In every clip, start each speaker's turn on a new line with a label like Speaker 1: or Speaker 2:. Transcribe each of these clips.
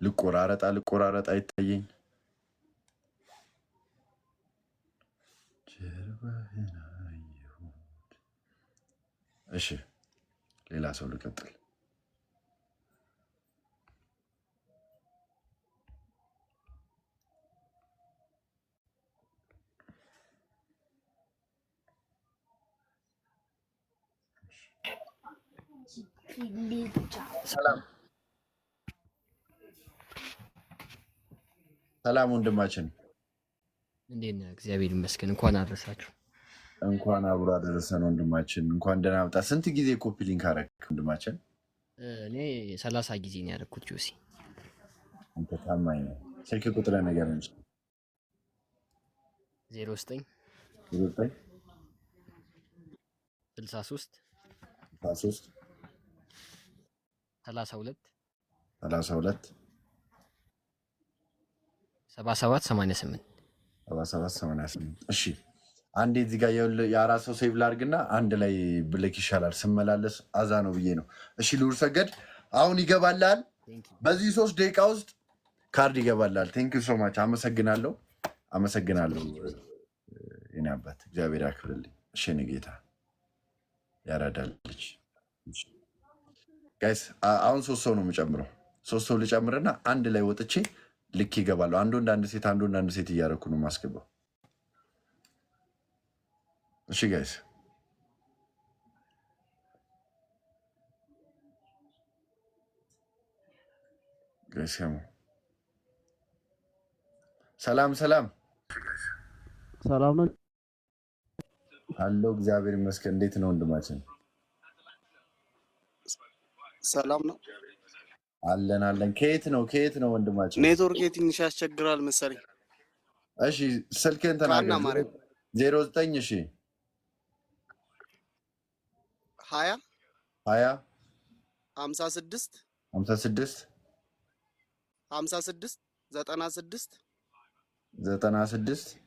Speaker 1: ልቆራረጥ አልቆራረጥ አይታየኝ። ጀርባህን አየሁት። እሺ ሌላ ሰው ልቀጥል። ሰላም ሰላም ወንድማችን፣
Speaker 2: እንዴት ነህ? እግዚአብሔር ይመስገን። እንኳን አደረሳችሁ።
Speaker 1: እንኳን አብሮ አደረሰን ወንድማችን፣ እንኳን ደህና መጣ። ስንት ጊዜ copy link አደረግክ ወንድማችን?
Speaker 2: እኔ 30 ጊዜ ነው ያደረኩት። ጆሲ
Speaker 1: አንተ ታማኝ ነው። ስልክ ቁጥር ነገር እንጂ
Speaker 2: 09
Speaker 1: 9
Speaker 2: 63
Speaker 1: 63
Speaker 2: 32
Speaker 1: 32
Speaker 2: 77 88
Speaker 1: 77 88። እሺ አንዴ እዚህ ጋር የአራት ሰው save ላድርግና አንድ ላይ ብልክ ይሻላል። ስመላለስ አዛ ነው ብዬ ነው። እሺ ልዑል ሰገድ አሁን ይገባላል። በዚህ 3 ደቂቃ ውስጥ ካርድ ይገባላል። Thank you so much። አመሰግናለሁ፣ አመሰግናለሁ የኔ አባት፣ እግዚአብሔር ያክብርልኝ። እሺ የኔ ጌታ ያራዳ ልጅ guys፣ አሁን ሶስት ሰው ነው የምጨምረው። ሶስት ሰው ልጨምርና አንድ ላይ ወጥቼ ልክ ይገባሉ። አንዱ እንደ አንድ ሴት፣ አንዱ እንደ አንድ ሴት እያደረኩ ነው የማስገባው። እሺ guys guys፣ ሰላም ሰላም
Speaker 3: ሰላም ነው
Speaker 1: አለው። እግዚአብሔር ይመስገን። እንዴት ነው ወንድማችን?
Speaker 3: ሰላም ነው
Speaker 1: አለን አለን። ከየት ነው ከየት ነው ወንድማችን?
Speaker 3: ኔትወርክ ትንሽ ያስቸግራል መሰለኝ።
Speaker 1: እሺ ስልክህን ተናገር። 09 እሺ
Speaker 3: 20
Speaker 1: 20
Speaker 3: 56
Speaker 1: 56
Speaker 3: 56 96
Speaker 1: 96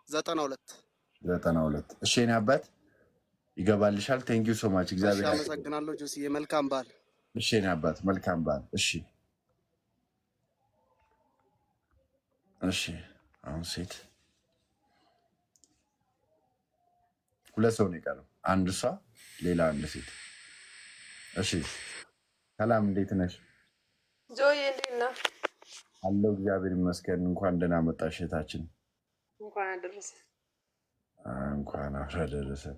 Speaker 3: 92
Speaker 1: 92። እሺ የእኔ አባት ይገባልሻል። Thank you so much እግዚአብሔር
Speaker 3: አመሰግናለሁ። ጆሲ መልካም በዓል።
Speaker 1: እሺ የእኔ አባት መልካም በዓል። እሺ እሺ። አሁን ሴት ሁለት ሰው ነው የቀረው፣ አንድ እሷ፣ ሌላ አንድ ሴት። እሺ ሰላም፣ እንዴት ነሽ?
Speaker 4: ጆዬ እንዴት ነህ?
Speaker 1: አለው እግዚአብሔር ይመስገን። እንኳን ደህና መጣሽ እህታችን።
Speaker 4: እንኳን አደረሰ።
Speaker 1: እንኳን አብሮ አደረሰን።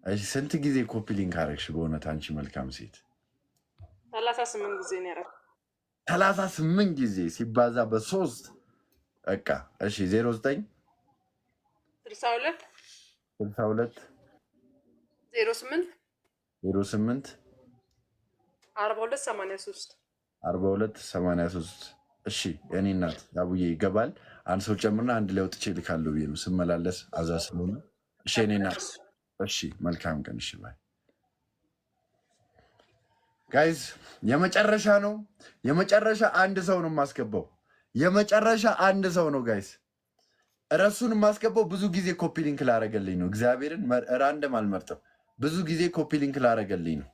Speaker 1: እሺ ስንት ጊዜ copy link አደረግሽ? በእውነት አንቺ መልካም ሴት።
Speaker 4: 38 ጊዜ ነው ያደረኩት።
Speaker 1: 38 ጊዜ ሲባዛ በሶስት በቃ። እሺ 09
Speaker 4: 62
Speaker 1: 62
Speaker 4: 08
Speaker 1: 08
Speaker 4: 42 83
Speaker 1: 42 83። እሺ የእኔ እናት አቡዬ ይገባል። አንድ ሰው ጨምርና አንድ ላይ ወጥቼ እልካለሁ ብዬ ነው ስመላለስ አዛ ስለሆነ። እሺ የእኔ እናት እሺ፣ መልካም ቀን። እሺ bye guys። የመጨረሻ ነው፣ የመጨረሻ አንድ ሰው ነው የማስገባው። የመጨረሻ አንድ ሰው ነው guys። እረሱን የማስገባው ብዙ ጊዜ copy link ላረገልኝ ነው። እግዚአብሔርን random አልመርጥም። ብዙ ጊዜ copy link ላረገልኝ ነው።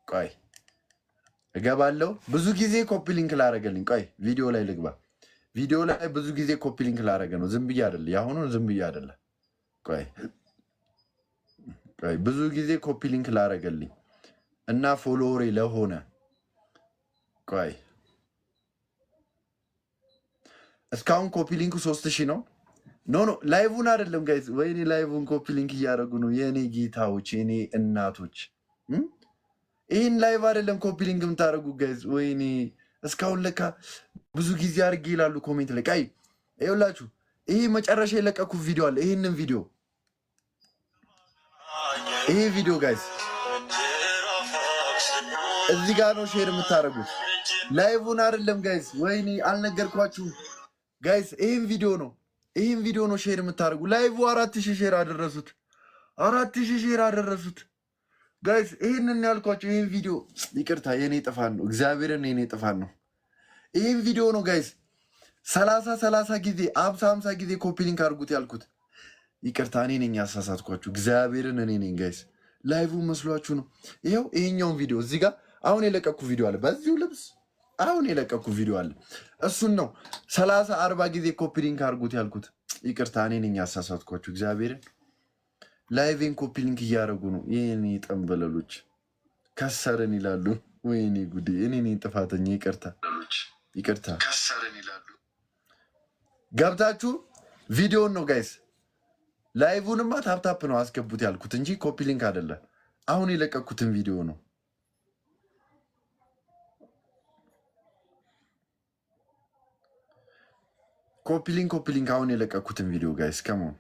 Speaker 1: ቆይ እገባለሁ። ብዙ ጊዜ copy link ላረገልኝ። ቆይ ቪዲዮ ላይ ልግባ። ቪዲዮ ላይ ብዙ ጊዜ copy link ላረገ ነው። ዝም ብዬ አይደለ፣ የአሁኑን ዝም ብዬ አይደለ። ቆይ ቆይ፣ ብዙ ጊዜ copy link ላረገልኝ እና follower ኤ ለሆነ ቆይ እስካሁን copy link ኡ 3000 ነው። No no live ን አይደለም guys፣ ወይኔ live ን copy link እያደረጉ ነው። የእኔ ጌታዎች፣ የእኔ እናቶች፣ ይህን live አይደለም copy link የምታደርጉ guys። ወይኔ እስካሁን ለካ ብዙ ጊዜ አድርጌ ይላሉ comment ላይ። ቆይ ይኸውላችሁ፣ ይሄ መጨረሻ የለቀኩ ቪዲዮ አለ። ይህንን ቪዲዮ ይሄ ቪዲዮ guys እዚህ ጋር ነው share የምታደርጉት፣ live ን አይደለም guys። ወይኔ አልነገርኳችሁም guys፣ ይህን ቪዲዮ ነው ይህን ቪዲዮ ነው share የምታደርጉ። Live 4000 share አደረሱት። 4000 share አደረሱት guys። ይህንን ያልኳቸው ይህን ቪዲዮ ይቅርታ፣ የኔ ጥፋት ነው። እግዚአብሔርን የኔ ጥፋት ነው። ይህን ቪዲዮ ነው guys 30 30 ጊዜ 50 50 ጊዜ copy link አድርጉት ያልኩት። ይቅርታ እኔ ነኝ ያሳሳትኳችሁ። እግዚአብሔርን እኔ ነኝ guys። Live መስሏችሁ ነው። ይኸው ይሄኛውን ቪዲዮ እዚህ ጋር አሁን የለቀኩ ቪዲዮ አለ። በዚሁ ልብስ አሁን የለቀኩ ቪዲዮ አለ። እሱን ነው 30 40 ጊዜ copy link አድርጉት ያልኩት። ይቅርታ እኔ ነኝ ያሳሳትኳችሁ። እግዚአብሔርን live ኤን copy link እያደረጉ ነው። ይህኔ ጠንበለሎች ከሰርን ይላሉ። ወይኔ ጉዴ! እኔ ነኝ ጥፋተኛ። ይቅርታ ይቅርታ። ገብታችሁ ቪዲዮን ነው guys። Live ኡንማ tap tap ነው አስገቡት ያልኩት እንጂ copy link አይደለም። አሁን የለቀኩትን ቪዲዮ ነው። Copy link, copy link። አሁን የለቀኩትን ቪዲዮ guys, come on።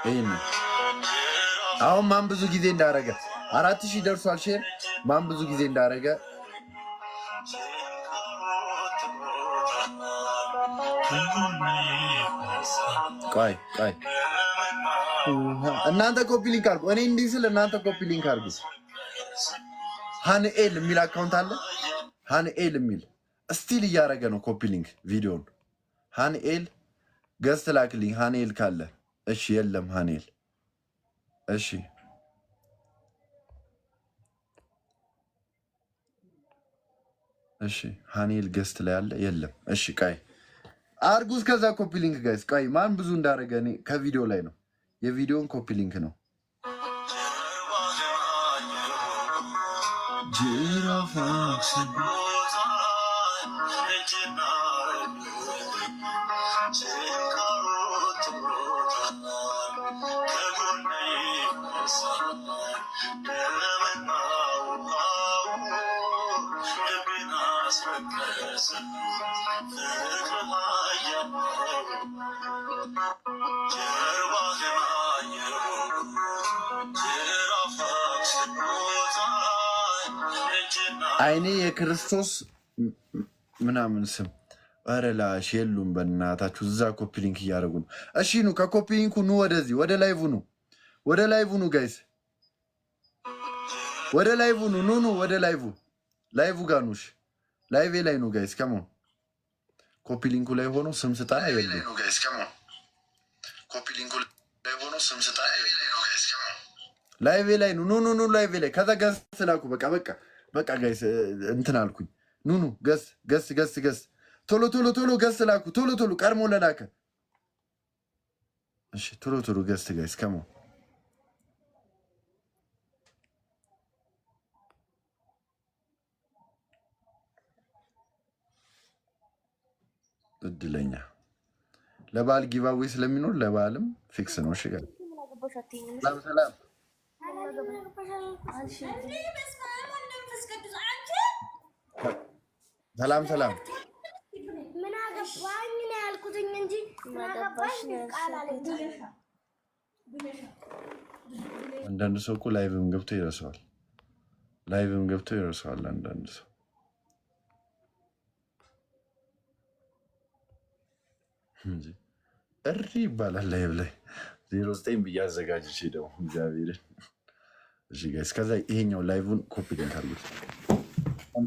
Speaker 1: ይህን አሁን ማን ብዙ ጊዜ እንዳረገ 4000 ደርሷል። Share ማን ብዙ ጊዜ እንዳረገ። ቆይ ቆይ፣ እናንተ copy link አድርጉ። እኔ እንዲህ ስል እናንተ copy link አድርጉ። ሃንኤል የሚል account አለ። ሃንኤል የሚል still እያደረገ ነው copy link ቪዲዮን። ሃንኤል guest ላክልኝ። ሃንኤል ካለ እሺ። የለም ሃንኤል። እሺ እሺ። ሃንኤል guest ላይ አለ? የለም። እሺ ቆይ አርጉ። እስከዛ copy link guys። ቆይ ማን ብዙ እንዳደረገ እኔ ከቪዲዮ ላይ ነው፣ የቪዲዮን copy link ነው። ጅራፍ አይኔ የክርስቶስ ምናምን ስም። ኧረ ላሽ የሉም። በእናታችሁ እዛ copy link እያደረጉ ነው። እሺ ኑ፣ ከ copy link ኡ ኑ ወደዚህ ወደ live ኑ፣ ወደ live ኑ guys፣ ወደ live ኑ፣ ኑ ኑ፣ ወደ live live ጋር ኑ። እሺ live ኤ ላይ ኑ guys, come on። Copy link ኡ ላይ ሆኖ ስም ስጣ የሉም። Live ኤ ላይ ኑ ኑ ኑ ኑ live ኤ ላይ። ከዛ guest ላኩ። በቃ በቃ በቃ guys እንትን አልኩኝ። ኑ ኑ guest guest guest guest ቶሎ ቶሎ ቶሎ guest ላኩ። ቶሎ ቶሎ ቀድሞ ለላከ። እሺ ቶሎ ቶሎ guest guys, come on። እድለኛ ለበዓል giveaway ስለሚኖር ለበዓልም fix ነው። እሺ guys ሰላም ሰላም። ሰላም ሰላም።
Speaker 5: ምን አገባኝ ነው ያልኩትኝ እንጂ ምን አገባኝ ቃል አለ።
Speaker 1: አንዳንድ ሰው እኮ live ም ገብቶ ይረሳዋል። Live ም ገብቶ ይረሳዋል። አንዳንድ ሰው እንጂ እሪ ይባላል live ላይ። 09 ብዬ አዘጋጅቼ ደግሞ እግዚአብሔርን። እሺ guys፣ ከዛ ይሄኛው live ን copy link አድርጉት።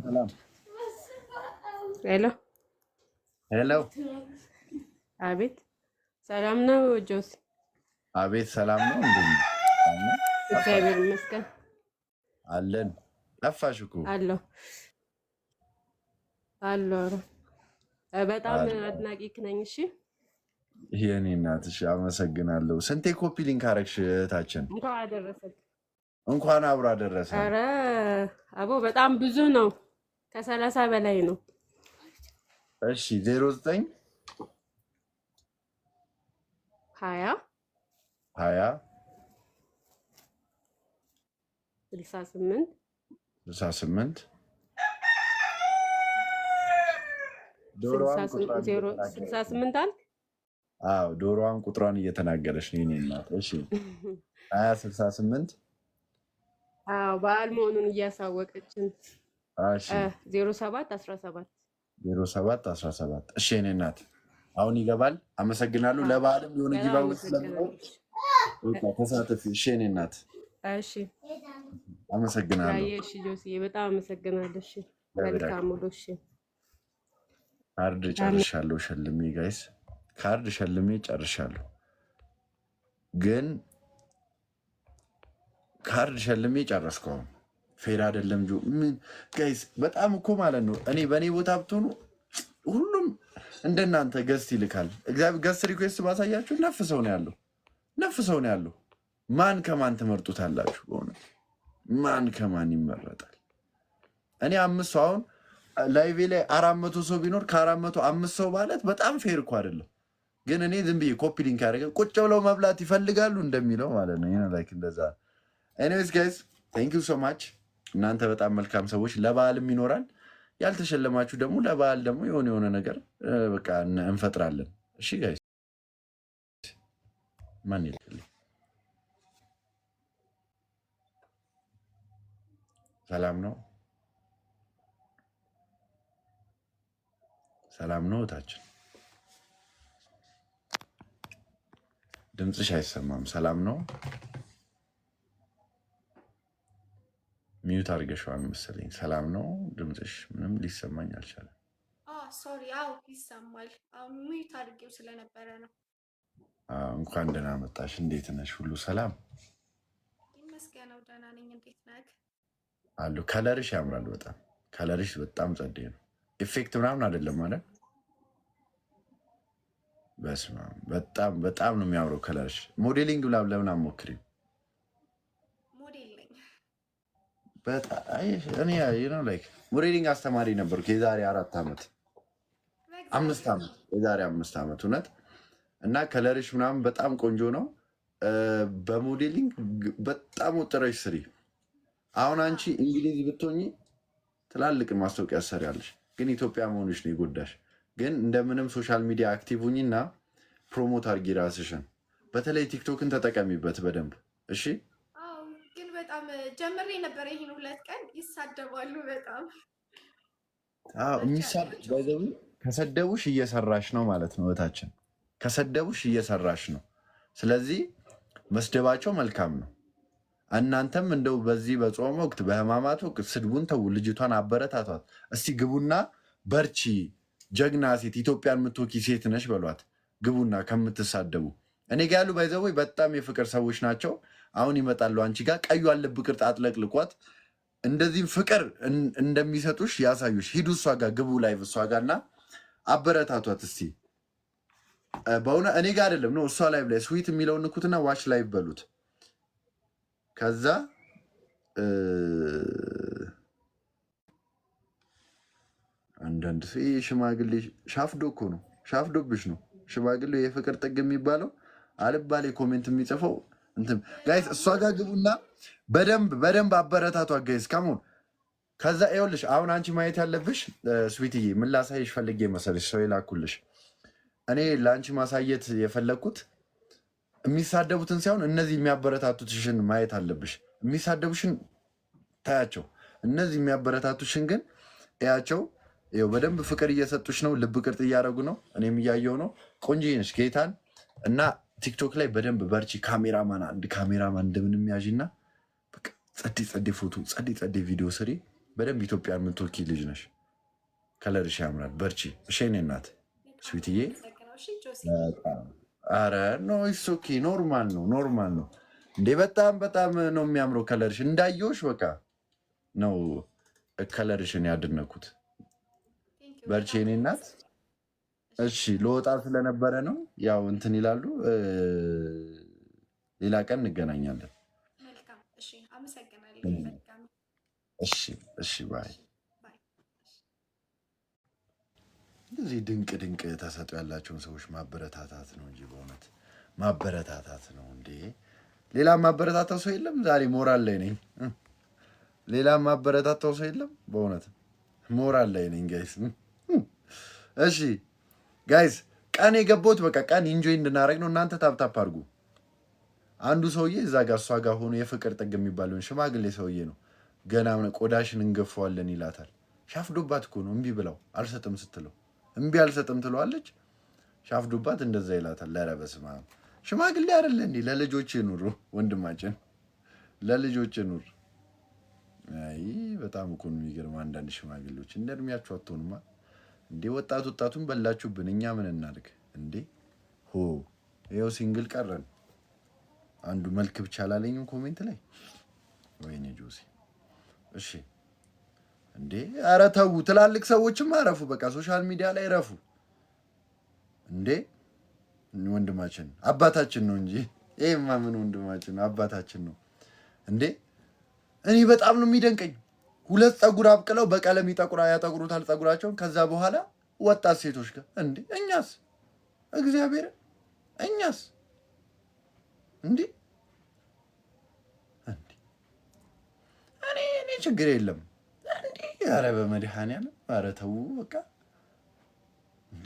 Speaker 1: ሰላም።
Speaker 4: Hello።
Speaker 1: Hello።
Speaker 4: አቤት፣ ሰላም ነው ጆሲ?
Speaker 1: አቤት፣ ሰላም ነው። እንዴት ነው?
Speaker 4: እግዚአብሔር ይመስገን።
Speaker 1: አለን። ጠፋሽ እኮ።
Speaker 4: አለሁ አለሁ። ኧረ በጣም አድናቂክ ነኝ። እሺ።
Speaker 1: የኔ እናት፣ እሺ፣ አመሰግናለሁ። ስንቴ copy link አረግሽ እህታችን?
Speaker 4: እንኳን አደረሰን።
Speaker 1: እንኳን አብሮ አደረሰን።
Speaker 4: ኧረ አቦ በጣም ብዙ ነው፣ ከ30 በላይ ነው።
Speaker 1: እሺ 09
Speaker 4: 20
Speaker 1: 20
Speaker 4: 68
Speaker 1: 68 ዶሮዋን ቁጥሯን
Speaker 4: 68 አልክ?
Speaker 1: አዎ ዶሮዋን ቁጥሯን እየተናገረች ነው የኔ እናት። እሺ 20 68።
Speaker 4: አዎ በዓል መሆኑን እያሳወቀችን።
Speaker 1: እሺ።
Speaker 4: 07 17።
Speaker 1: 07 17። እሺ የኔ እናት አሁን ይገባል። አመሰግናለሁ። ለበዓልም የሆነ
Speaker 4: በጣም
Speaker 1: giveaway ስለሚኖር
Speaker 4: አመሰግናለሁ።
Speaker 1: በቃ ተሳተፊ። እሺ የኔ እናት
Speaker 4: እሺ።
Speaker 1: አመሰግናለሁ።
Speaker 4: ያየ እሺ ጆሲዬ በጣም አመሰግናለሁ። እሺ
Speaker 1: እግዚአብሔር
Speaker 4: መልካም ውሎ። እሺ።
Speaker 1: ካርድ ጨርሻለሁ ሸልሜ guys፣ ካርድ ሸልሜ ጨርሻለሁ። ግን ካርድ ሸልሜ ጨረስኩ። አሁን fair አይደለም ጆ። ምን guys፣ በጣም እኮ ማለት ነው። እኔ በእኔ ቦታ ብትሆኑ ሁሉም እንደናንተ guest ይልካል። እግዚአብሔር guest request ባሳያችሁ ነፍ ሰው ነው ያለው፣ ነፍ ሰው ነው ያለው። ማን ከማን ትመርጡታላችሁ? በእውነት ማን ከማን ይመረጣል? እኔ አምስት ሰው፣ አሁን live ኤ ላይ 400 ሰው ቢኖር ከ400 አምስት ሰው ማለት በጣም fair እኮ አይደለም። ግን እኔ ዝም ብዬ copy link ያደረገ ቁጭ ብለው መብላት ይፈልጋሉ እንደሚለው ማለት ነው። Like እንደዛ። Anyways guys, thank you so much። እናንተ በጣም መልካም ሰዎች። ለበዓልም ይኖራል። ያልተሸለማችሁ ደግሞ ለበዓል ደግሞ የሆነ የሆነ ነገር በቃ እንፈጥራለን። እሺ guys፣ ማን ይልክልኝ? ሰላም ነው፣ ሰላም ነው። እታችን ድምፅሽ አይሰማም። ሰላም ነው። Mute አድርገሽዋል መሰለኝ። ሰላም ነው። ድምፅሽ ምንም ሊሰማኝ አልቻለም።
Speaker 6: Sorry። አዎ ይሰማል። Mute አድርጌው ስለነበረ ነው።
Speaker 1: እንኳን ደህና መጣሽ። እንዴት ነሽ? ሁሉ ሰላም?
Speaker 6: ይመስገነው ደህና ነኝ። እንዴት ነህ?
Speaker 1: አሉ። Color ሽ ያምራል በጣም። Color ሽ በጣም ጸዴ ነው። Effect ምናምን አይደለም ማለት፣ በስመ አብ፣ በጣም በጣም ነው የሚያምረው color ሽ። Modeling ምናምን ለምን አትሞክሪም?
Speaker 6: ሞዴል ነኝ።
Speaker 1: በጣም እኔ like modeling አስተማሪ ነበርኩ የዛሬ 4 ዓመት፣ 5 ዓመት፣ የዛሬ 5 ዓመት እውነት። እና color ሽ ምናምን በጣም ቆንጆ ነው። በ modeling በጣም ወጥረሽ ስሪ። አሁን አንቺ እንግሊዝ ብትሆኚ ትላልቅ ማስታወቂያ ትሰሪያለሽ፣ ግን ኢትዮጵያ መሆንሽ ነው የጎዳሽ። ግን እንደምንም social media active ሁኚና promote አድርጊ ራስሽን። በተለይ ቲክቶክን ተጠቀሚበት በደንብ እሺ።
Speaker 6: አዎ፣ ግን በጣም ጀምሬ ነበረ ይህን 2 ቀን፣ ይሳደባሉ በጣም።
Speaker 1: ከሰደቡሽ እየሰራሽ ነው ማለት ነው። እህታችን ከሰደቡሽ እየሰራሽ ነው። ስለዚህ መስደባቸው መልካም ነው። እናንተም እንደው በዚህ በጾም ወቅት፣ በህማማት ወቅት ስድቡን ተዉ፣ ልጅቷን አበረታቷት። እስቲ ግቡና በርቺ፣ ጀግና ሴት፣ ኢትዮጵያን የምትወኪ ሴት ነሽ በሏት። ግቡና ከምትሳደቡ። እኔ ጋ ያሉ by the way በጣም የፍቅር ሰዎች ናቸው። አሁን ይመጣሉ አንቺ ጋር፣ ቀዩን ልብ ቅርጽ አጥለቅልቋት እንደዚህም ፍቅር እንደሚሰጡሽ ያሳዩሽ። ሂዱ እሷ ጋር ግቡ፣ live እሷ ጋር እና አበረታቷት እስቲ። በእውነት እኔ ጋር አይደለም ነው፣ እሷ live ላይ sweet የሚለውን ንኩትና watch live በሉት። ከዛ አንዳንድ ሰው ይህ ሽማግሌ ሻፍዶ እኮ ነው፣ ሻፍዶብሽ ነው ሽማግሌው። የፍቅር ጥግ የሚባለው አልባሌ comment የሚጽፈው እንትን guys፣ እሷ ጋር ግቡና በደንብ በደንብ አበረታቷ guys፣ come on። ከዛ ይኸውልሽ አሁን አንቺ ማየት ያለብሽ sweet ዬ፣ ምን ላሳይሽ ፈልጌ መሰለሽ ሰው የላኩልሽ፣ እኔ ለአንቺ ማሳየት የፈለግኩት የሚሳደቡትን ሳይሆን እነዚህ የሚያበረታቱትሽን ማየት አለብሽ። የሚሳደቡሽን ታያቸው፣ እነዚህ የሚያበረታቱሽን ግን እያቸው። ይኸው በደንብ ፍቅር እየሰጡሽ ነው። ልብ ቅርጥ እያደረጉ ነው። እኔም እያየው ነው። ቆንጆ ነሽ ጌታን። እና ቲክቶክ ላይ በደንብ በርቺ። ካሜራማን፣ አንድ ካሜራማን እንደምንም ያዥና በቃ ጸዴ ጸዴ ፎቶ፣ ጸዴ ጸዴ ቪዲዮ ስሪ። በደንብ ኢትዮጵያን የምትወኪ ልጅ ነሽ። Color ሽ ያምራል። በርቺ። እሺ የእኔ እናት sweet ዬ። አረ no, it's okay፣ normal ነው፣ normal ነው እንዴ። በጣም በጣም ነው የሚያምረው color ሽ። እንዳየሁሽ በቃ ነው color ሽን ያደነኩት። በርቺ የእኔ እናት። እሺ ለወጣ ስለነበረ ነው ያው እንትን ይላሉ። ሌላ ቀን እንገናኛለን።
Speaker 6: መልካም። እሺ፣ አመሰግናለሁ በድጋሚ።
Speaker 1: እሺ፣ bye። እንደዚህ ድንቅ ድንቅ ተሰጥኦ ያላቸውን ሰዎች ማበረታታት ነው እንጂ፣ በእውነት ማበረታታት ነው እንዴ። ሌላ ማበረታታው ሰው የለም። ዛሬ ሞራል ላይ ነኝ። ሌላ ማበረታታው ሰው የለም። በእውነት ሞራል ላይ ነኝ guys። እሺ guys፣ ቀን የገባሁት በቃ ቀን enjoy እንድናደርግ ነው። እናንተ tap tap አድርጉ። አንዱ ሰውዬ እዛ ጋር እሷ ጋር ሆኖ የፍቅር ጥግ የሚባለውን ሽማግሌ ሰውዬ ነው። ገና ቆዳሽን እንገፈዋለን ይላታል። ሻፍዶባት እኮ ነው፣ እምቢ ብለው አልሰጥም ስትለው እምቢ አልሰጥም ትለዋለች። ሻፍዶባት እንደዛ ይላታል። ኧረ በስመ አብ፣ ሽማግሌ አይደለ እንዴ? ለልጆች ኑሩ ወንድማችን፣ ለልጆች ኑር። አይ በጣም እኮ ነው የሚገርም። አንዳንድ ሽማግሌዎች እንደ እድሜያችሁ አትሆኑማ እንዴ? ወጣት ወጣቱን በላችሁብን። እኛ ምን እናድርግ እንዴ? ሆ ይኸው single ቀረን። አንዱ መልክ ብቻ አላለኝም comment ላይ። ወይኔ ጆሲ። እሺ እንዴ፣ ኧረ ተዉ። ትላልቅ ሰዎችም አረፉ። በቃ social media ላይ ረፉ። እንዴ ወንድማችን አባታችን ነው እንጂ ይሄማ ምን ወንድማችን ነው፣ አባታችን ነው እንዴ። እኔ በጣም ነው የሚደንቀኝ። ሁለት ፀጉር አብቅለው በቀለም ይጠቁራ ያጠቁሩታል ፀጉራቸውን። ከዛ በኋላ ወጣት ሴቶች ጋር እንዴ! እኛስ እግዚአብሔር እኛስ እንዴ እንዴ! እኔ ችግር የለም እንዴ! ኧረ በመድኃኒዓለም ኧረ ተው በቃ እንዴ!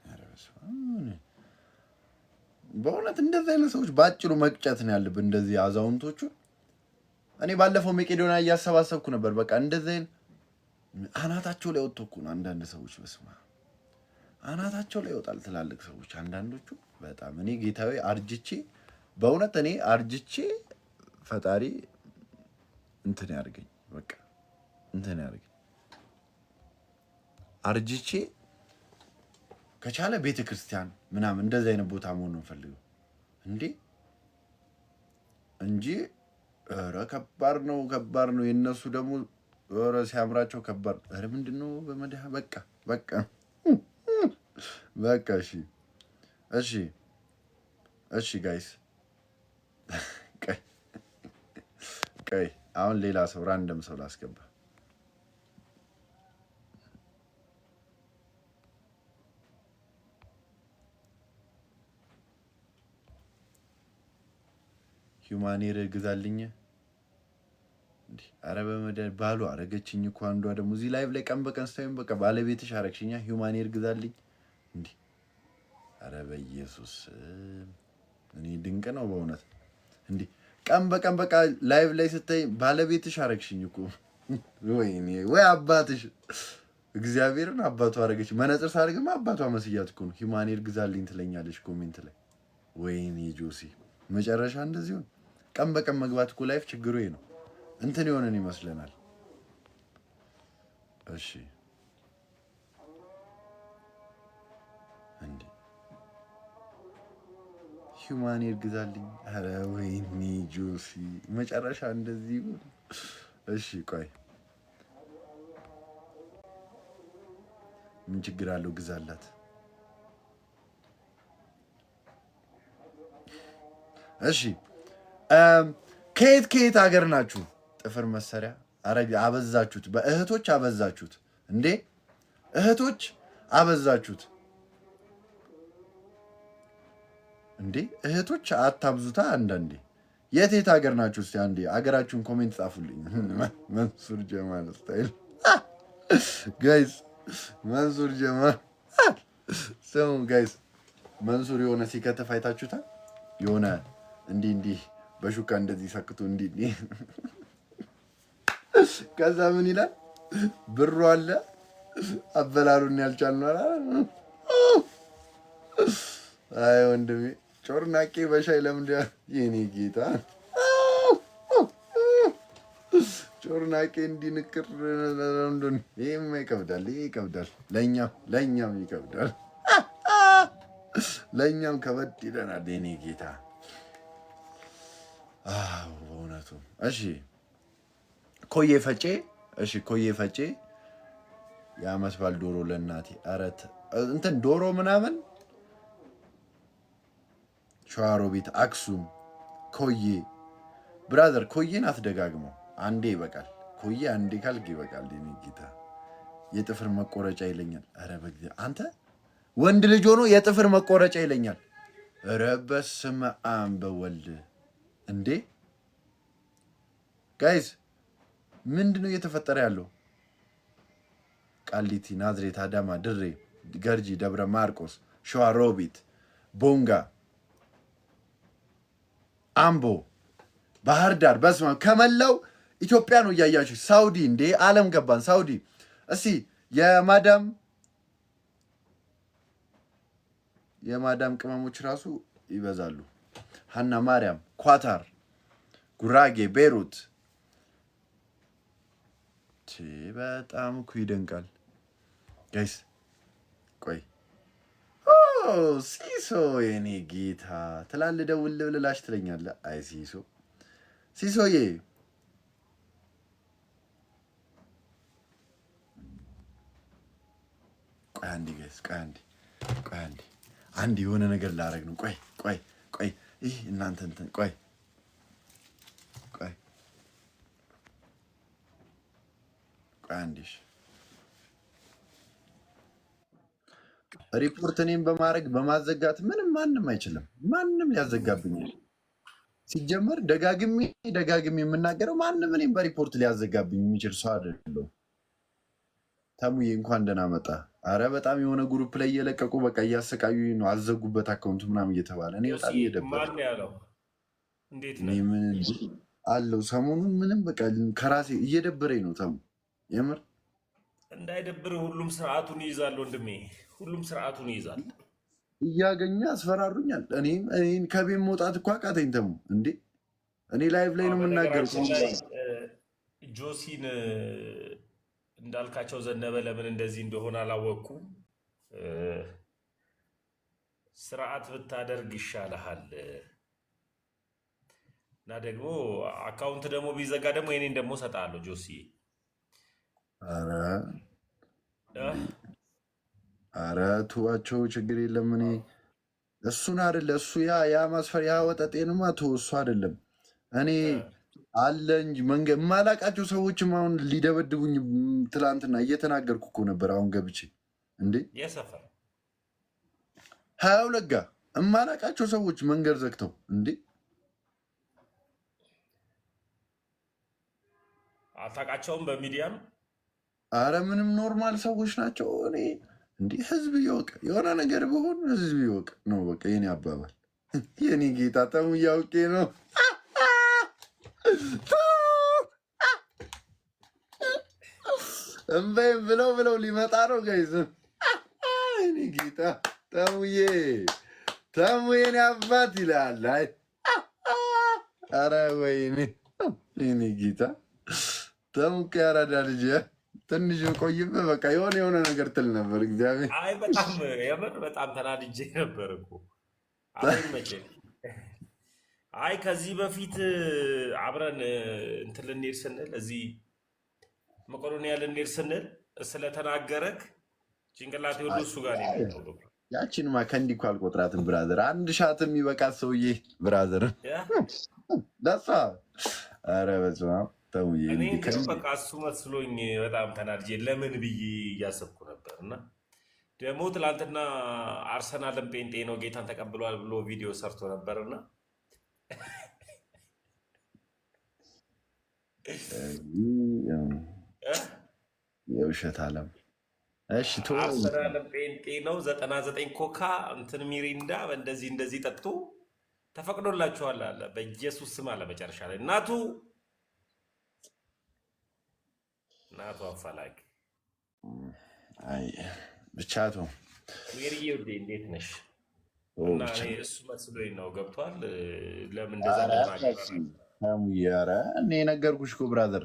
Speaker 1: ኧረ በስመ አብ። በእውነት እንደዚህ አይነት ሰዎች በአጭሩ መቅጨት ነው ያለብን፣ እንደዚህ አዛውንቶቹ። እኔ ባለፈው መቄዶንያ እያሰባሰብኩ ነበር። በቃ እንደዚህ አይነት አናታቸው ላይ ወጥቶ እኮ ነው አንዳንድ ሰዎች፣ በስመ አብ አናታቸው ላይ ይወጣል። ትላልቅ ሰዎች አንዳንዶቹ በጣም እኔ ጌታዊ አርጅቼ በእውነት እኔ አርጅቼ ፈጣሪ እንትን ያርገኝ፣ በቃ እንትን ያርገኝ። አርጅቼ ከቻለ ቤተ ክርስቲያን ምናምን እንደዚህ አይነት ቦታ መሆን ነው የምፈልገው እንዴ እንጂ ኧረ ከባድ ነው፣ ከባድ ነው። የእነሱ ደግሞ ኧረ ሲያምራቸው ከባድ። ኧረ ምንድን ነው በመድኃ በቃ በቃ በቃ እሺ እሺ እሺ guys ቀይ ቀይ አሁን ሌላ ሰው random ሰው ላስገባ። Human hair ግዛልኝ። እንዲህ አረ በመድኃኒዓለም ባሉ አረገችኝ እኮ አንዷ ደግሞ እዚህ live ላይ ቀን በቀን ስታዩን በቃ ባለቤትሽ አረግሽኛ። Human hair ግዛልኝ። እንዲህ አረ በኢየሱስ እኔ ድንቅ ነው በእውነት። እንዲህ ቀን በቀን በቃ live ላይ ስታይ ባለቤትሽ አረግሽኝ እኮ ወይኔ ወይ አባትሽ እግዚአብሔርን አባቱ አረገች። መነጽር ሳደርግማ አባቷ መስያት እኮ ነው። Human hair ግዛልኝ ትለኛለች comment ላይ። ወይኔ ጆሲ መጨረሻ እንደዚህ ሆነ። ቀን በቀን መግባት እኮ live ችግሩ ይሄ ነው። እንትን የሆነን ይመስለናል። እሺ እንዴ human hair ግዛልኝ። ኧረ ወይኔ ጆሲ መጨረሻ እንደዚህ ይሁን። እሺ ቆይ ምን ችግር አለው? ግዛላት። እሺ ከየት ከየት ሀገር ናችሁ? ጥፍር መሰሪያ አረ አበዛችሁት። በእህቶች አበዛችሁት እንዴ! እህቶች አበዛችሁት እንዴ! እህቶች አታብዙታ። አንዳንዴ የት የት ሀገር ናችሁ? እስኪ አንዴ ሀገራችሁን comment ጻፉልኝ። መንሱር ጀማል style guys፣ መንሱር ጀማል ስሙ guys፣ መንሱር የሆነ ሲከተፍ አይታችሁታል? የሆነ እንዲህ እንዲህ በሹካ እንደዚህ ሰክቶ እንዲህ እንዲህ ከዛ ምን ይላል? ብሩ አለ አበላሉን ያልቻልነው አለ። አይ ወንድሜ ጮርናቄ በሻይ ለምንድ የኔ ጌታ ጮርናቄ እንዲንቅር ለምንድን ይሄማ ይከብዳል። ይሄ ይከብዳል። ለእኛም ለእኛም ይከብዳል። ለእኛም ከበድ ይለናል የኔ ጌታ። አዎ በእውነቱ እሺ። ኮዬ ፈጬ እሺ፣ ኮዬ ፈጬ የአመት በዓል ዶሮ ለእናቴ አረት እንትን ዶሮ ምናምን ሸዋሮቢት፣ አክሱም፣ ኮዬ brother፣ ኮዬን አትደጋግመው፣ አንዴ ይበቃል። ኮዬ አንዴ ካልክ ይበቃል። የኔ ጌታ የጥፍር መቆረጫ ይለኛል። ኧረ በጊዜ አንተ ወንድ ልጅ ሆኖ የጥፍር መቆረጫ ይለኛል። ኧረ በስመ አብ በወልድ እንዴ guys ምንድን ነው እየተፈጠረ ያለው? ቃሊቲ፣ ናዝሬት፣ አዳማ፣ ድሬ፣ ገርጂ፣ ደብረ ማርቆስ፣ ሸዋሮቢት፣ ቦንጋ፣ አምቦ፣ ባህር ዳር በስመ አብ ከመላው ኢትዮጵያ ነው እያያችሁ። ሳውዲ እንዴ አለም ገባን። ሳውዲ እስቲ የማዳም ቅመሞች ራሱ ይበዛሉ። ሀና ማርያም፣ ኳታር፣ ጉራጌ፣ ቤሩት በጣም እኮ ይደንቃል guys። ቆይ ሲሶ የኔ ጌታ ትላል ደውል ብልላሽ ትለኛለህ። አይ ሲሶ ሲሶዬ ቆይ አንዴ guys፣ ቆይ አንዴ፣ ቆይ አንዴ፣ አንድ የሆነ ነገር ላረግ ነው። ቆይ ቆይ ቆይ፣ ይህ እናንተ እንትን ቆይ ቆይ ቆይ አንዴ። እሺ። ሪፖርት እኔም በማድረግ በማዘጋት ምንም ማንም አይችልም። ማንም ሊያዘጋብኝ ሲጀመር ደጋግሜ ደጋግሜ የምናገረው ማንም እኔም በሪፖርት ሊያዘጋብኝ የሚችል ሰው አይደለሁም። ተሙዬ እንኳን ደህና መጣ። አረ በጣም የሆነ group ላይ እየለቀቁ በቃ እያሰቃዩ ነው። አዘጉበት account ምናምን እየተባለ እኔ በጣም እየደበረ
Speaker 7: ማን ያለው? እንዴት
Speaker 1: እኔ
Speaker 7: ነህ?
Speaker 1: ምን አለው ሰሞኑን ምንም በቃ ከራሴ እየደበረኝ ነው። ተሙ የምር
Speaker 7: እንዳይደብር ሁሉም ስርዓቱን ይይዛል ወንድሜ፣ ሁሉም ስርዓቱን ይይዛል።
Speaker 1: እያገኙ ያስፈራሩኛል። እኔም እኔን ከቤት መውጣት እኮ አቃተኝ። ተሙ እንዴ እኔ live ላይ ነው የምናገረው።
Speaker 7: በነገራችን ላይ ጆሲን እንዳልካቸው ዘነበ ለምን እንደዚህ እንደሆነ አላወቅኩም። ስርዓት ብታደርግ ይሻልሃል እና ደግሞ account ደግሞ ቢዘጋ ደግሞ የኔን ደግሞ እሰጥሃለሁ ጆሲ።
Speaker 1: ኧረ ኧረ ተዋቸው፣ ችግር የለም። እኔ እሱን አይደለ እሱ ያ ያ ማስፈር ያ ወጠጤንማ ተው፣ እሱ አይደለም እኔ አለ እንጂ መንገድ የማላውቃቸው ሰዎችም አሁን ሊደበድቡኝ ትላንትና እየተናገርኩ እኮ ነበር። አሁን ገብቼ እንዴ
Speaker 7: የሰፈር
Speaker 1: 22 ጋ የማላውቃቸው ሰዎች መንገድ ዘግተው እንዴ
Speaker 7: አታውቃቸውም? በሚዲያም
Speaker 1: አረ ምንም normal ሰዎች ናቸው። እኔ እንዲህ ህዝብ ይወቅ፣ የሆነ ነገር ብሆን ህዝብ ይወቅ ነው በቃ የኔ አባባል። የኔ ጌታ ተሙ እያውቄ ነው። እምበይም ብለው ብለው ሊመጣ ነው guys። የኔ ጌታ ተሙዬ ተሙ የኔ አባት ይላል። አይ አረ ወይኔ የኔ ጌታ ተሙ እኮ ያራዳ ልጅ ትንሽ ቆይብህ በቃ የሆነ የሆነ ነገር ትል ነበር። እግዚአብሔር
Speaker 7: አይ በጣም የምር በጣም ተናድጄ ነበር እኮ። አይ መቼ አይ ከዚህ በፊት አብረን እንትን ልንሄድ ስንል እዚህ መቄዶንያ ልንሄድ ስንል ስለተናገረክ ጭንቅላቴ ሁሉ እሱ ጋር ነው የመጣው።
Speaker 1: ያቺንማ ከእንዲህ እኮ አልቆጥራትም brother። አንድ shot የሚበቃት ሰውዬ brother ለሷ ኧረ በስመ አብ ተውዬ
Speaker 7: እኔ
Speaker 1: እንዲህ
Speaker 7: ግን
Speaker 1: ከእንዲህ
Speaker 7: በቃ እሱ መስሎኝ በጣም ተናድጄ ለምን ብዬ እያሰብኩ ነበር። እና ደግሞ ትላንትና አርሰናልን ጴንጤ ነው ጌታን ተቀብሏል ብሎ ቪዲዮ ሰርቶ ነበር እና
Speaker 1: የውሸት ዓለም። እሺ ቶ
Speaker 7: አርሰናልን ጴንጤ ነው 99 ኮካ እንትን ሚሪንዳ እንደዚህ እንደዚህ ጠጡ ተፈቅዶላችኋል አለ በኢየሱስ ስም አለ። መጨረሻ ላይ እናቱ እናቱ አፋላጊ
Speaker 1: አይ ብቻ ቶ
Speaker 7: ሜሪዬ ውዴ እንዴት ነሽ?
Speaker 1: ኦ
Speaker 7: እና
Speaker 1: ብቻ
Speaker 7: እኔ እሱ መስሎኝ ነው ገብቷል። ለምን እንደዛ
Speaker 1: ኧረ
Speaker 7: እንደተናገረ
Speaker 1: ተሙዬ፣ ኧረ እኔ ነገርኩሽ እኮ brother፣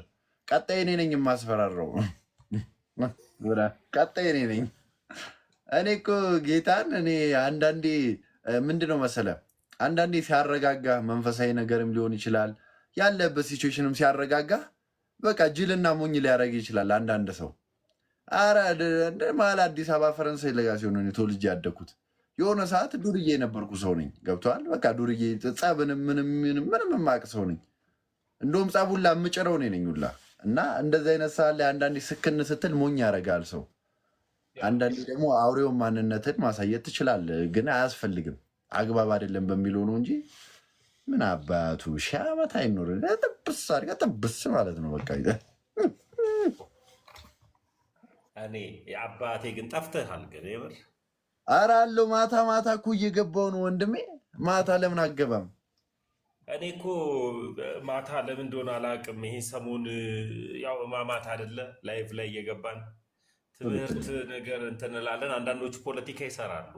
Speaker 1: ቀጣይ እኔ ነኝ የማስፈራራው። ቀጣይ እኔ ነኝ። እኔ እኮ ጌታን እኔ አንዳንዴ ምንድን ነው መሰለ አንዳንዴ ሲያረጋጋ መንፈሳዊ ነገርም ሊሆን ይችላል ያለበት situation ም ሲያረጋጋ በቃ ጅልና ሞኝ ሊያደርግ ይችላል አንዳንድ ሰው። አረ እንደ መሀል አዲስ አበባ ፈረንሳይ ለጋ ሲሆን እኔ ተወልጄ ያደግኩት የሆነ ሰዓት ዱርዬ የነበርኩ ሰው ነኝ። ገብቶሃል? በቃ ዱርዬ ጸብንም ምንም ምንም ምንም የማውቅ ሰው ነኝ። እንደውም ጸቡላ የምጭረው እኔ ነኝ ሁላ። እና እንደዚህ አይነት ሰዓት ላይ አንዳንዴ ስክን ስትል ሞኝ ያደርጋል ሰው። አንዳንዴ ደግሞ አውሬውን ማንነትን ማሳየት ትችላለህ፣ ግን አያስፈልግም፣ አግባብ አይደለም በሚለው ነው እንጂ ምን አባቱ ሺህ ዓመት አይኖር። ጥብስ አድርገህ ጥብስ ማለት ነው በቃ።
Speaker 7: እኔ አባቴ ግን ጠፍተሃል። ግን የምር
Speaker 1: ኧረ አለው ማታ ማታ እኮ እየገባሁ ነው ወንድሜ። ማታ ለምን አገባም?
Speaker 7: እኔ እኮ ማታ ለምን እንደሆነ አላውቅም። ይሄ ሰሞን ያው ማማት አይደለ live ላይ እየገባን ትምህርት ነገር እንትን እንላለን። አንዳንዶቹ ፖለቲካ ይሰራሉ።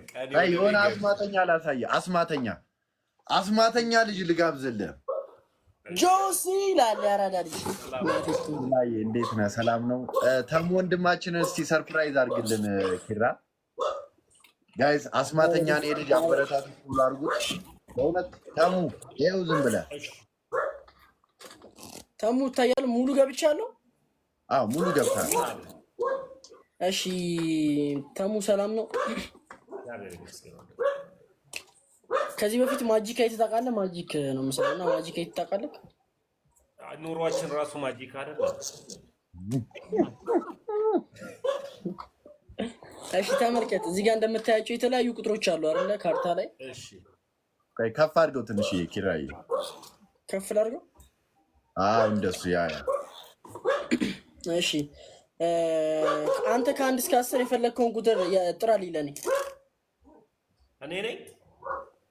Speaker 7: ቀን
Speaker 1: አይ
Speaker 7: የሆነ
Speaker 1: የሆነ
Speaker 7: ነገር
Speaker 1: አስማተኛ ላሳየህ። አስማተኛ አስማተኛ ልጅ ልጋብዝልህ።
Speaker 8: ጆሲ ይላል ያራዳ ልጅ።
Speaker 7: ሰላም
Speaker 1: ላይ እንዴት ነህ? ሰላም ነው? ተሙ ወንድማችንን እስቲ surprise አድርግልን። ኪራ guys አስማተኛ ነው ልጅ አበረታቱ፣ follow አድርጉት። በእውነት ተሙ ይኸው ዝም ብለህ
Speaker 7: እሺ
Speaker 8: ተሙ ይታያል። ሙሉ ገብቻለሁ።
Speaker 1: አዎ ሙሉ ገብተሃል።
Speaker 8: እሺ ተሙ ሰላም ነው።
Speaker 7: እግዚአብሔር ይመስገን።
Speaker 8: ከዚህ በፊት magic አይተህ ታውቃለህ? Magic ነው የምሰራው እና magic አይተህ ታውቃለህ?
Speaker 7: ኑሯችን ራሱ magic አይደለም።
Speaker 8: እሺ ተመልከት፣ እዚህ ጋር እንደምታያቸው የተለያዩ ቁጥሮች አሉ አይደለ? ካርታ ላይ
Speaker 7: እሺ
Speaker 1: ቆይ ከፍ አድርገው ትንሽዬ ኪራይ።
Speaker 8: ከፍ ላድርገው።
Speaker 1: አዎ እንደሱ yeah yeah
Speaker 8: እሺ አንተ ከ1 እስከ 10 የፈለግከውን ቁጥር ጥራልኝ ለእኔ።
Speaker 7: እኔ ነኝ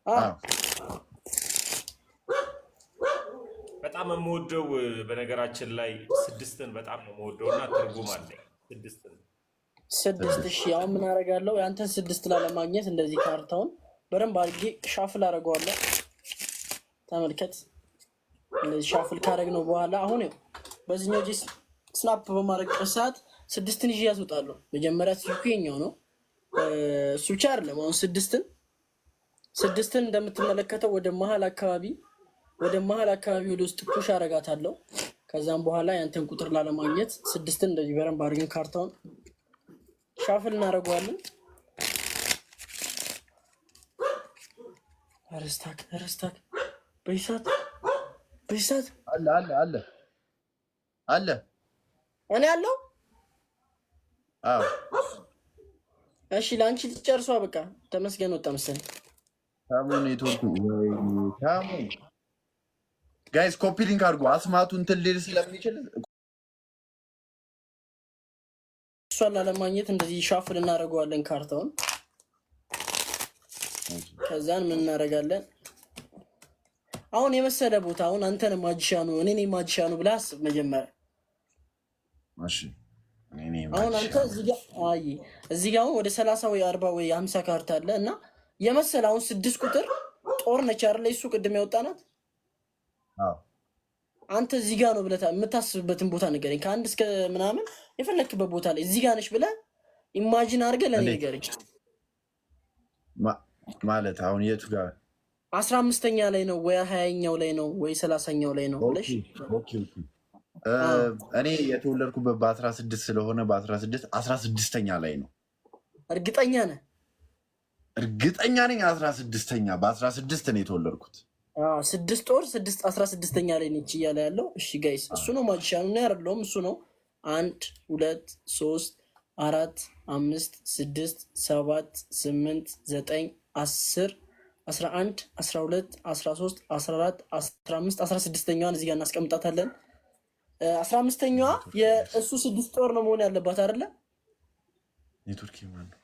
Speaker 8: አዎ
Speaker 1: አዎ
Speaker 7: በጣም የምወደው በነገራችን ላይ ስድስትን በጣም ነው የምወደው እና ትርጉም አለኝ ስድስትን።
Speaker 8: ስድስት። እሺ አሁን ምን አደርጋለሁ? የአንተን ስድስት ላለማግኘት እንደዚህ ካርታውን በደንብ አድርጌ shuffle አደርገዋለሁ። ተመልከት፣ እንደዚህ shuffle ካደረግነው በኋላ አሁን ይኸው በዚህኛው እጄ snap በማድረግበት ሰዓት ስድስትን ይዤ ያስወጣለሁ። መጀመሪያ trick ኡ የኛው ነው። እሱ ብቻ አይደለም። አሁን ስድስትን እንደምትመለከተው ወደ መሀል አካባቢ ወደ ውስጥ push አረጋታለሁ። ከዛም በኋላ ያንተን ቁጥር ላለማግኘት ስድስትን እንደዚህ በደንብ አድርገን ካርታውን shuffle እናደርገዋለን። ኧረ stuck፣ ኧረ stuck፣ በዚህ ሰዓት በዚህ ሰዓት
Speaker 1: አለ አለ አለ አለ።
Speaker 8: እኔ ያለው
Speaker 1: አዎ
Speaker 8: እሺ፣ ለአንቺ ልጨርሷ። በቃ ተመስገን ወጣ መሰለኝ።
Speaker 1: ታሙ ኔትወርኩ ወይኔ ታሙ። Guys, copy link አድርጎ አስማቱ እንትን ሊል ስለሚችል።
Speaker 8: እሷን ላለማግኘት እንደዚህ shuffle እናደርገዋለን ካርታውን። ከዛን ምን እናደርጋለን? አሁን የመሰለ ቦታ አሁን አንተን magician ኑ እኔ ነኝ magician ኑ ብለህ አስብ መጀመሪያ።
Speaker 1: እሺ እኔ ነኝ
Speaker 8: አሁን አንተ
Speaker 1: magician ኑ።
Speaker 8: እዚህ ጋር አይ እዚህ ጋር አሁን ወደ 30 ወይ 40 ወይ 50 ካርታ አለ እና የመሰለ አሁን ስድስት ቁጥር ጦር ነች አይደለ? እሱ ቅድም ያወጣናት።
Speaker 1: አዎ።
Speaker 8: አንተ እዚህ ጋር ነው ብለህ የምታስብበትን ቦታ ንገረኝ። ከአንድ እስከ ምናምን የፈለክበት ቦታ ላይ እዚህ ጋር ነች ብለህ imagine አድርገህ ለእኔ
Speaker 1: እንዴት?
Speaker 8: ንገረኝ።
Speaker 1: ማለት አሁን የቱ ጋር?
Speaker 8: 15ኛ ላይ ነው ወይ 20ኛው ላይ ነው ወይ 30ኛው ላይ ነው ብለሽ።
Speaker 1: Okay። እኔ የተወለድኩበት በ16 ስለሆነ በ16 16ኛ ላይ ነው።
Speaker 8: እርግጠኛ ነህ?
Speaker 1: እርግጠኛ ነኝ። 16ኛ በ16 ነው የተወለድኩት።
Speaker 8: አዎ፣ ስድስት ጦር ስድስት 16ኛ ላይ ነች እያለ ያለው። እሺ guys፣ እሱ ነው magician ኑ፣ እኔ አይደለሁም። እሱ ነው። አንድ፣ ሁለት፣ ሶስት፣ አራት፣ አምስት፣ ስድስት፣ ሰባት፣ ስምንት፣ ዘጠኝ፣ 10፣ 11፣ 12፣ 13፣ 14፣ 15፣ 16ኛዋን እዚህ ጋር እናስቀምጣታለን። 15ኛዋ የእሱ ስድስት ጦር ነው መሆን ያለባት አይደለ?
Speaker 1: ኔትወርክ ማን ነው?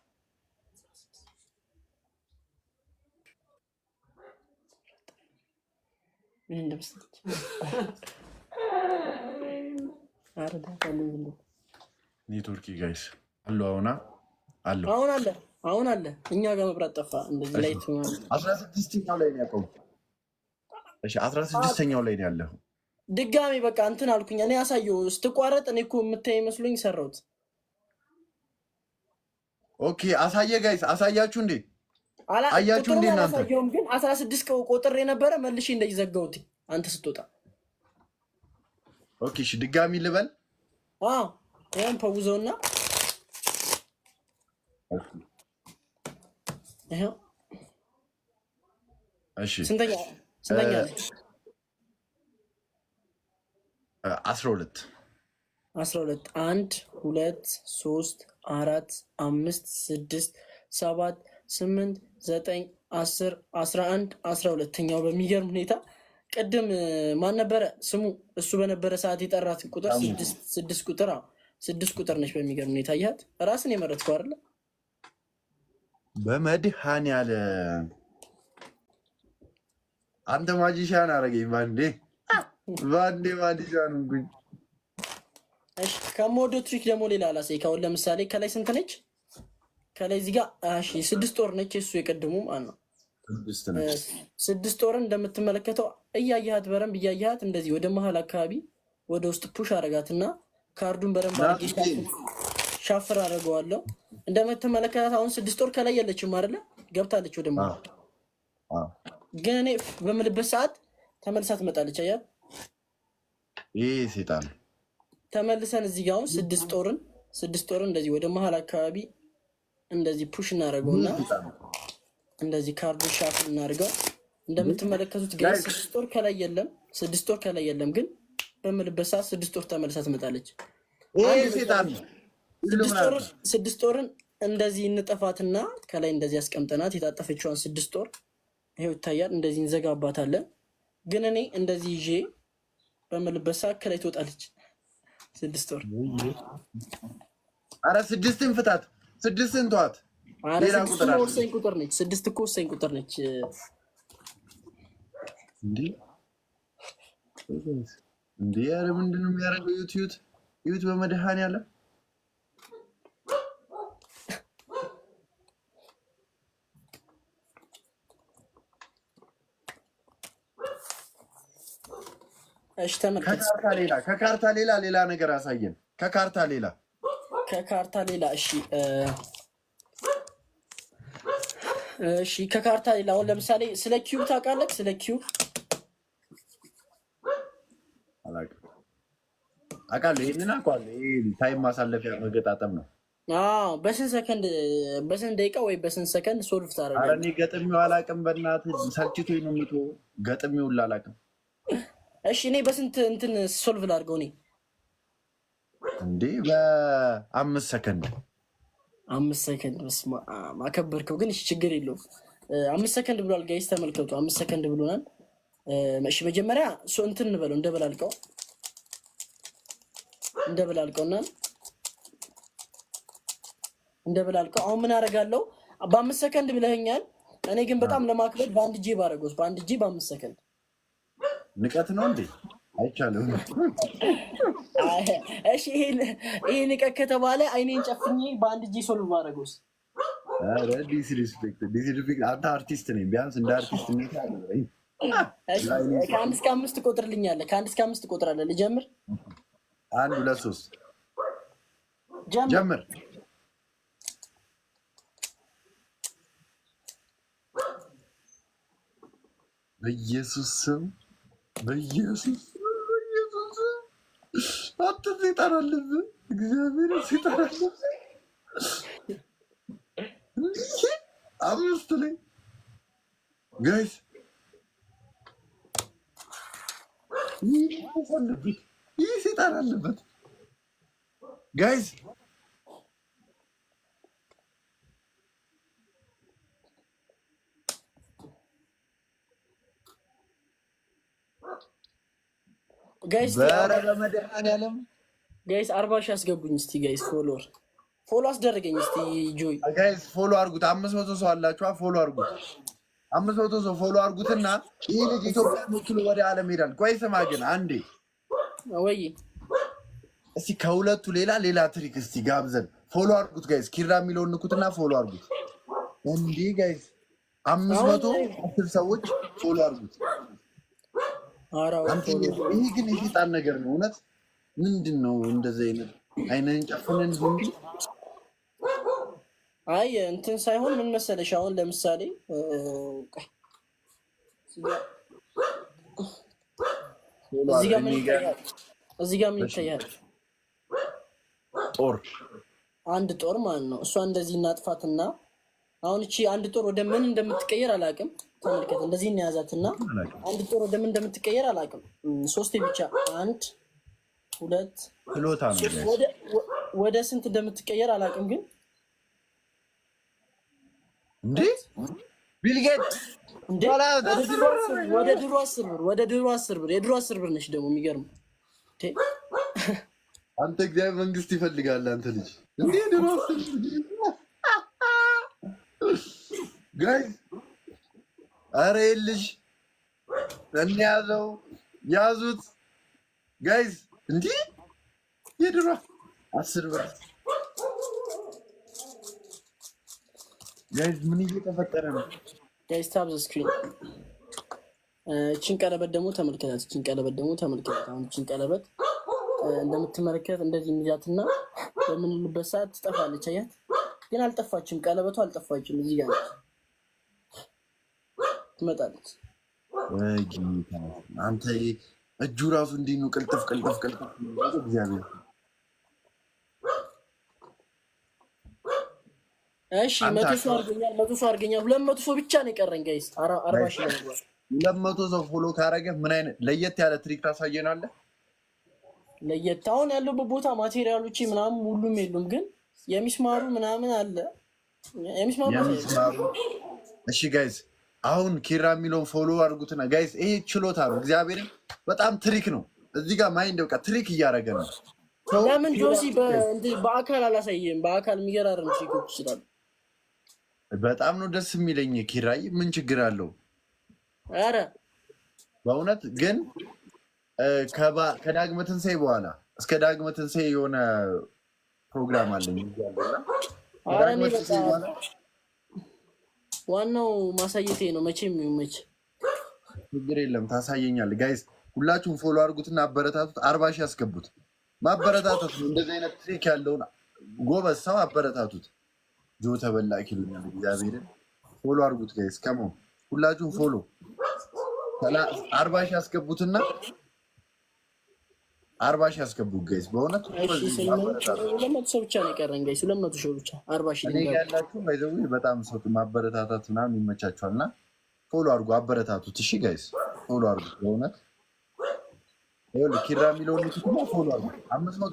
Speaker 8: ምን እንደመሰለች ኧረ ዳታለሁ ዝም ብሎ።
Speaker 1: ኔትወርክ guys አሉ አሁና አሉ።
Speaker 8: አሁን አለ፣ አሁን አለ። እኛ ጋር መብራት ጠፋ። እንደዚህ light ምናምን።
Speaker 1: 16ኛው ላይ ነው ያቆምኩት። እሺ 16ኛው ላይ ነው ያለኸው።
Speaker 8: ድጋሚ በቃ እንትን አልኩኝ። እኔ ያሳየው ስትቋረጥ እኔ እኮ የምታይ መስሎኝ ሰራሁት።
Speaker 1: Okay አሳየ guys፣ አሳያችሁ እንዴ? አያችሁ እንዴ
Speaker 8: ቁጥሩን
Speaker 1: እናንተ?
Speaker 8: አላሳየውም፣ ግን 16 ቆጥሬ ነበረ መልሼ እንደዚህ ዘጋሁት አንተ ስትወጣ።
Speaker 1: Okay እሺ ድጋሚ ልበል።
Speaker 8: አዎ ይሄን ፐውዘውና ይኸው።
Speaker 1: እሺ።
Speaker 8: ስንተኛ ላይ?
Speaker 1: 12።
Speaker 8: 12። አንድ፣ ሁለት፣ ሶስት፣ አራት፣ አምስት፣ ስድስት፣ ሰባት፣ ስምንት፣ ዘጠኝ፣ 10፣ 11፣ 12ኛው። በሚገርም ሁኔታ ቅድም ማን ነበረ ስሙ? እሱ በነበረ ሰዓት የጠራት ቁጥር ስድስት ስድስት ቁጥር፣ አዎ ስድስት ቁጥር ነች። በሚገርም ሁኔታ አየሃት? ራስን የመረጥከው አይደለ?
Speaker 1: በመድኃኒዓለም አንተ magician አደረገኝ። ባንዴ ባንዴ magician ሆንኩኝ።
Speaker 8: እሺ ከምወደው trick ደግሞ ሌላ ላሳይ። አሁን ለምሳሌ ከላይ ስንት ነች? ከላይ እዚህ ጋር እሺ ስድስት ጦር ነች። እሱ የቅድሙ ማለት ነው።
Speaker 1: ስድስት ነች።
Speaker 8: ስድስት ጦርን እንደምትመለከተው እያየሃት በረንብ እያየሃት እንደዚህ ወደ መሀል አካባቢ ወደ ውስጥ push አረጋትና ካርዱን በደንብ አድርጌ shuffle አደርገዋለሁ። እንደምትመለከታት አሁን ስድስት ጦር ከላይ የለችም አይደለ? ገብታለች ወደ መሀል። ግን እኔ በምልበት ሰዓት ተመልሳ ትመጣለች። አያት።
Speaker 1: ይህ ሴጣን።
Speaker 8: ተመልሰን እዚህ ጋር አሁን ስድስት ጦርን እንደዚህ ወደ መሀል አካባቢ እንደዚህ push እናደርገውና እንደዚህ ካርዱ shuffle እናድርገው። እንደምትመለከቱት guys ስድስት ጦር ከላይ የለም፣ ስድስት ጦር ከላይ የለም። ግን በምልበት ሰዓት ስድስት ጦር ተመልሳ ትመጣለች።
Speaker 1: ይህ ሴጣን ነው።
Speaker 8: ስድስት ጦርን እንደዚህ እንጠፋትና ከላይ እንደዚህ ያስቀምጠናት የታጠፈችዋን ስድስት ጦር ይሄው ይታያል። እንደዚህ እንዘጋባታለን። ግን እኔ እንደዚህ ይዤ በምልበት ሰዓት ከላይ ትወጣለች ስድስት ጦር።
Speaker 1: አረ ስድስትን ፍታት፣ ስድስትን ተዋት።
Speaker 8: ኧረ
Speaker 1: ሌላ
Speaker 8: ስድስት
Speaker 1: ቁጥር አለ።
Speaker 8: ወሳኝ ቁጥር ነች። ስድስት እኮ ወሳኝ ቁጥር ነች።
Speaker 1: እንዴ እንዴ! ኧረ ምንድን ነው የሚያደርገው? ዩት ዩት ዩት፣ በመድኃኒዓለም።
Speaker 8: እሺ ተመልከት።
Speaker 1: ከካርታ ሌላ ሌላ ነገር አሳየን። ከካርታ ሌላ።
Speaker 8: ከካርታ ሌላ፣ እሺ እሺ፣ ከካርታ ሌላ አሁን ለምሳሌ ስለ cube ታውቃለህ? ስለ cube?
Speaker 1: አላውቅም። አውቃለሁ፣ ይሄንን አውቃለሁ። ይሄ time ማሳለፊያ መገጣጠም ነው።
Speaker 8: አዎ፣ በስንት ሰከንድ፣ በስንት ደቂቃ ወይ በስንት ሰከንድ solve
Speaker 1: ኧረ
Speaker 8: ታደርጋለህ?
Speaker 1: እኔ ገጥሜው አላውቅም። በእናትህ ሰልችቶኝ ነው የምትወው። ገጥሜው አላውቅም።
Speaker 8: እሺ እኔ በስንት እንትን solve ላድርገው እኔ?
Speaker 1: እንዴ፣ በ5 ሰከንድ።
Speaker 8: 5 ሰከንድ፣ በስመ አብ አከበርከው። ግን እሺ ችግር የለውም። 5 ሰከንድ ብሏል guys፣ ተመልከቱ። 5 ሰከንድ ብሎናል። እሺ መጀመሪያ so እንትን እንበለው፣ እንደበላልቀው እንደበላልቀውና እንደበላልቀው። አሁን ምን አደርጋለሁ? በ5 ሰከንድ ብለኸኛል። እኔ ግን በጣም ለማክበድ በአንድ እጄ ባደረገውስ? በአንድ እጄ በ5 ሰከንድ።
Speaker 1: ንቀት ነው እንዴ? አይቻልም።
Speaker 8: እሺ ይሄ ንቀት ከተባለ አይኔን ጨፍኜ በአንድ እጄ solve ባደረገውስ?
Speaker 1: ኧረ disrespect, disrespect። አንተ አርቲስት ነኝ፣ ቢያንስ እንደ አርቲስት ነት።
Speaker 8: እሺ፣ ከአንድ እስከ አምስት ትቆጥርልኛለህ? ከአንድ እስከ አምስት ትቆጥራለህ። ልጀምር?
Speaker 1: አንድ፣ ሁለት፣ ሶስት።
Speaker 8: ጀምር።
Speaker 1: ጀምር። በኢየሱስ ስም፣ በኢየሱስ ስም፣ በኢየሱስ ስም፣ አንተ ሴጣን አለብህ። እግዚአብሔር ሴጣን አለብህ። አምስት ላይ guys ይህ አለበት። ይህ ሴጣን አለበት guys።
Speaker 8: Guys.
Speaker 1: በረ በመድኃኒዓለም።
Speaker 8: Guys፣ 40,000 አስገቡኝ እስቲ guys፣ follower follow አስደረገኝ እስቲ ጆይ።
Speaker 1: Guys follow አድርጉት። 500 ሰው አላችኋ። Follow አድርጉት። 500 ሰው follow አድርጉትና ይህ ልጅ ኢትዮጵያ ወክሎ ወደ ዓለም ሄዳል። ቆይ ስማ ግን አንዴ።
Speaker 8: ወይ።
Speaker 1: እስቲ ከሁለቱ ሌላ ሌላ trick እስቲ ጋብዘን። Follow አድርጉት guys። ኪራ የሚለውን ንኩትና follow አድርጉት። እንዲህ guys 510 ሰዎች follow አድርጉት።
Speaker 8: ኧረ
Speaker 1: አንተ ይህ ግን የሴጣን ነገር ነው። እውነት ምንድን ነው እንደዚህ አይነት አይንህን ጨፍነን እንጂ?
Speaker 8: አይ እንትን ሳይሆን ምን መሰለሽ፣ አሁን ለምሳሌ ቆይ፣ እዚህ ጋር ምን ይታያል? እዚህ ጋር ምን ይታያል?
Speaker 1: ጦር።
Speaker 8: አንድ ጦር ማለት ነው። እሷ እንደዚህ እናጥፋትና አሁን እቺ አንድ ጦር ወደ ምን እንደምትቀየር አላውቅም። ተመልከት፣ እንደዚህ እንያዛትና አንድ ጦር ወደ ምን እንደምትቀየር አላውቅም። ሶስቴ ብቻ፣ አንድ፣ ሁለት፣
Speaker 1: ችሎታ ነው።
Speaker 8: ሶስት። ወደ ስንት እንደምትቀየር አላውቅም ግን
Speaker 1: እንዴ ቢልጌት!
Speaker 8: እንዴ ወደ ድሮ 10 ብር፣ ወደ ድሮ 10 ብር፣ የድሮ 10 ብር ነች ደግሞ የሚገርም።
Speaker 1: አንተ እግዚአብሔር መንግስት ይፈልጋል። አንተ ልጅ እንዴ ድሮ 10 ብር guys፣ ኧረ ይሄን ልጅ እንያዘው፣ ያዙት guys። እንዲህ የድሮ 10 ብር guys፣ ምን እየተፈጠረ ነው?
Speaker 8: Guys, tap the screen። እችን ቀለበት ደግሞ ተመልከታት። እችን ቀለበት ደግሞ ተመልከታት። አሁን እችን ቀለበት እንደምትመለከት እንደዚህ እንይዛትና በምንልበት ሰዓት ትጠፋለች። አያት፣ ግን አልጠፋችም። ቀለበቱ አልጠፋችም። እዚህ ጋር ነች። ትመጣለች።
Speaker 1: ወይ ጌታ! አንተ እጁ ራሱ እንዲህ ነው፣ ቅልጥፍ ቅልጥፍ ቅልጥፍ። እግዚአብሔር።
Speaker 8: እሺ።
Speaker 1: አንተ
Speaker 8: 100 ሰው አድርገኛል። 100 ሰው አድርገኛል። 200 ሰው ብቻ ነው የቀረኝ guys። 40,000 ለመግባት።
Speaker 1: 200 ሰው follow ካረገ ምን አይነት ለየት ያለ trick ታሳየናለህ?
Speaker 8: ለየት አሁን ያለበት ቦታ material ኦች ምናምን ሁሉም የሉም፣ ግን የሚስማሩ ምናምን አለ። የሚስማሩ።
Speaker 1: የሚስማሩ። እሺ guys፣ አሁን ኪራ የሚለውን follow አድርጉትና guys፣ ይሄ ችሎታ ነው። እግዚአብሔርን በጣም trick ነው። እዚህ ጋር mind በቃ trick እያደረገ ነው። ሰው
Speaker 8: ለምን ጆሲ በአካል አላሳየም? በአካል የሚገራርም trick ኦች ይችላሉ።
Speaker 1: በጣም ነው ደስ የሚለኝ ኪራይ፣ ምን ችግር አለው?
Speaker 8: ኧረ።
Speaker 1: በእውነት ግን ከዳግመ ትንሣኤ በኋላ፣ እስከ ዳግመ ትንሣኤ የሆነ ፕሮግራም አለኝ ይዣለሁ እና
Speaker 8: ኧረ እኔ
Speaker 1: ከዳግመ
Speaker 8: በቃ
Speaker 1: ትንሣኤ በኋላ።
Speaker 8: ዋናው ማሳየቴ ነው። መቼም ይሁን መቼ።
Speaker 1: ችግር የለም፣ ታሳየኛለህ። Guys፣ ሁላችሁም follow አድርጉትና አበረታቱት። 40,000 ያስገቡት። ማበረታታት ነው። እንደዚህ አይነት trick ያለውን ጎበዝ ሰው አበረታቱት። ጆ ተበላክ ይሉኛል። እግዚአብሔርን follow አድርጉት guys። Come on፣ ሁላችሁም follow፣ 40,000 ያስገቡትና 40,000 ያስገቡት guys። በእውነት
Speaker 8: እሺ።
Speaker 1: ጎበዝ
Speaker 8: 8
Speaker 1: ማበረታታት።
Speaker 8: 200 ሰው ብቻ ነው የቀረኝ guys። 200 ሰው ብቻ፣ 40,000
Speaker 1: እኔ ጋ
Speaker 8: ልንገባ።
Speaker 1: ያላችሁ by the way በጣም ሰው ማበረታታት ምናምን ይመቻችኋል እና follow አድርጉ፣ አበረታቱት። እሺ guys፣ follow አድርጉት። በእውነት ይኸውልህ ኪራ የሚለውን ልክ follow አድርጉ። 500